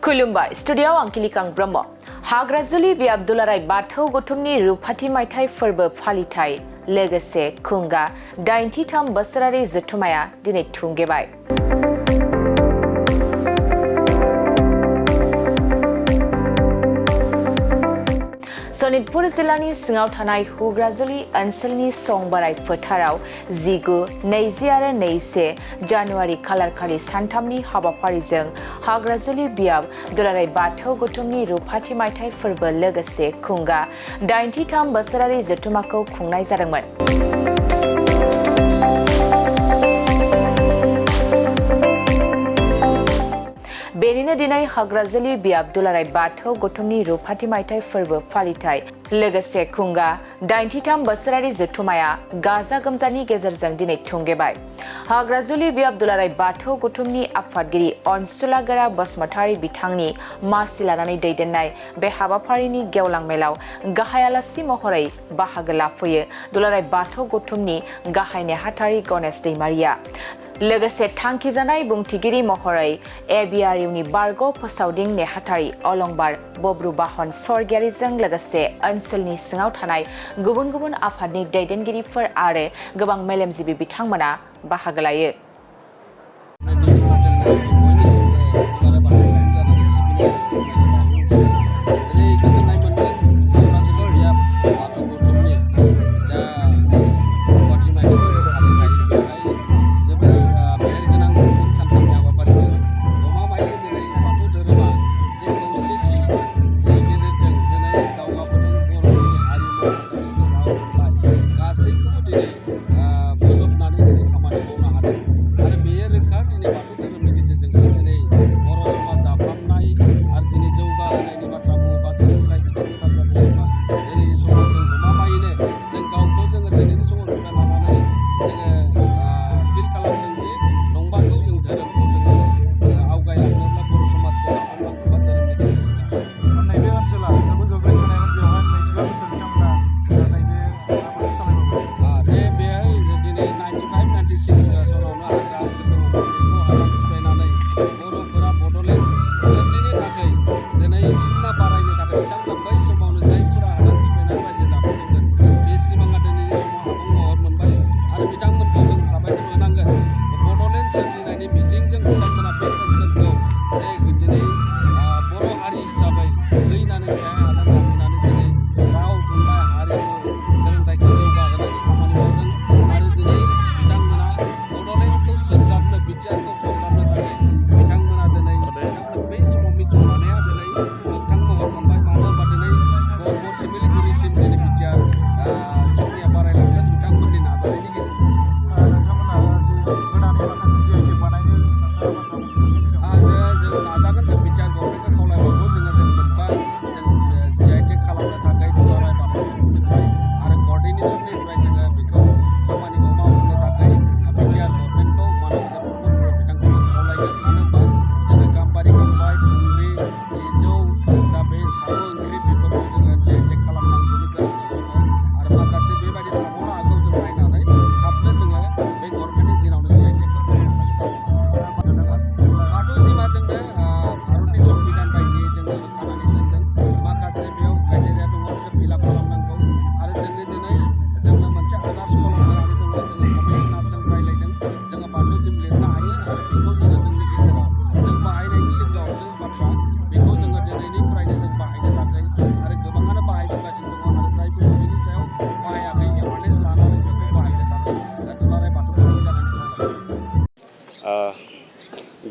खुलुमबाय स्टुडिय'आव आं किलिकां ब्रह्म हाग्राजुलि बि आब्दुलाराय बाथौ गौथुमनि रुफाथि मायथाइ फोरबो फालिथाय लोगोसे खुंगा 83 बोसोरारि जथुमाया दिनै थुंगेबाय। सनितपुर जिल्लानि सिङाव थानाय हुग्राजुलि ओनसोलनि संबाराय फोथाराव 19, 20 आरो 21 जानुवारि खालारखालि सानथामनि हाबाफारिजों हाग्राजुलि बियाब दुलाराय बाथौ गौथुमनि रुफाथि मायथाइ फोरबो लोगोसे खुंगा 83 बोसोरारि जथुमाखौ खुंनाय जादोंमोन। बेनिनो दिनै हाग्राजुलि बियाब दुलाराय बाथौ गौथुमनि रुफाथि मायथाइ फोरबो फालिथाय लोगोसे खुंगा 83 बोसोरारि जथुमाया गाजा गोमजानि गेजेरजों दिनै थुंगेबाय। हाग्राजुलि बियाब दुलाराय बाथौ गौथुमनि आफादगिरि अनसुला गोरा बसुमतारी बिथांनि मासि लानानै दैदेननाय बे हाबाफारिनि गेवलां मेलाव गाहाय आलासि महरै बाहागो लाफैयो दुलाराय बाथौ गौथुमनि गाहाय नेहाथारि गणेश दैमारिया। लोगोसे थांखिजानाय बुंथिगिरि महरै एबिआरइउनि बारग' फोसावदिं नेहाथारि अलंबार बब्रु बाहन सरगियारिजों लोगोसे ओनसोलनि सिङाव थानाय गुबुन गुबुन आफादनि दैदेनगिरिफोर आरो गोबां मेलेमजिबि बिथांमोना बाहागो लायो।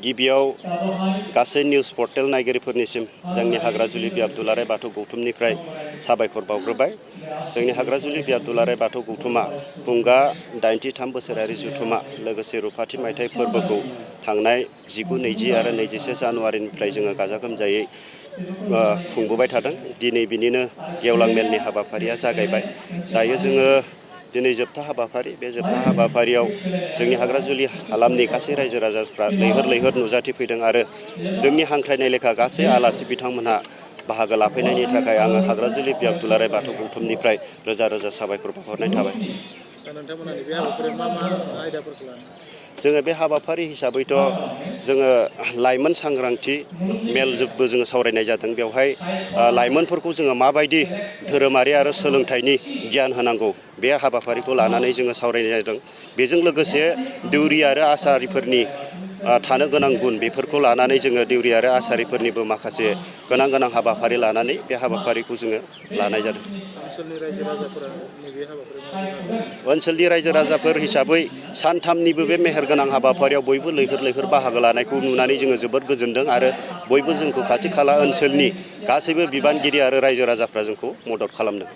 गिबियाव गासै निउज पर्टेल नायगिरिफोरनिसिम जोंनि हाग्राजुलि बियाब दुलाराय बाथौ गौथुमनिफ्राय साबायखर बावग्रोबाय। जोंनि हाग्राजुलि बियाब दुलाराय बाथौ गौथुमा खुंगा 83 बोसोरारि जथुमा लोगोसे रुफाथि मायथाइ फोरबोखौ थांनाय 19, 20 आरो 21 जानुवारिनिफ्राय जोङो गाजा गोमजायै खुंबोबाय थादों। दिनै बिनिनो गेवलां मेलनि हाबाफारिया जागायबाय। दायो जोङो दिनै जोबथा हाबाफारि बे जोबथा हाबाफारियाव जोंनि हाग्राजुलि हालामनि गासै रायजो राजाफ्रा लैहोर लैहोर नुजाथिफैदों आरो जोंनि हांख्रायनाय लेखा गासै आलासि बिथांमोनहा बाहागो लाफैनायनि थाखाय आङो हाग्राजुलि बियाब दुलाराय बाथौ गौथुमनिफ्राय रोजा रोजा साबायखर बावहरनाय थाबाय। जोङो बे हाबाफारि हिसाबैथ' जोङो लाइमोन सांग्रांथि मेलबो जोङो सावरायनाय जादों। बेवहाय लाइमोनफोरखौ जोङो माबायदि धोरोमारि आरो सोलोंथाइनि गियान होनांगौ बे हाबाफारिखौ लानानै जोङो सावरायनाय जादों। बेजों लोगोसे दौरि आरो आसारिफोरनि थानो गोनां गुन बेफोरखौ लानानै जोङो दौरि आरो आसारिफोरनिबो माखासे गोनां हाबाफारि लानानै बे हाबाफारिखौ जोङो लानाय जादों। ओनसोलनि रायजो राजाफोरा नैबे हाबाफारियाव माबायदि बाहागो लादों? ओनसोलनि रायजो राजाफोर हिसाबै सानथामनिबो बे मेहेरगोनां हाबाफारियाव बयबो लैहोर बाहागो लानायखौ नुनानै जोङो जोबोद गोजोनदों आरो बयबो जोंखौ खाथि खाला ओनसोलनि गासैबो बिबानगिरि आरो रायजो राजाफ्रा जोंखौ मदद खालामदों।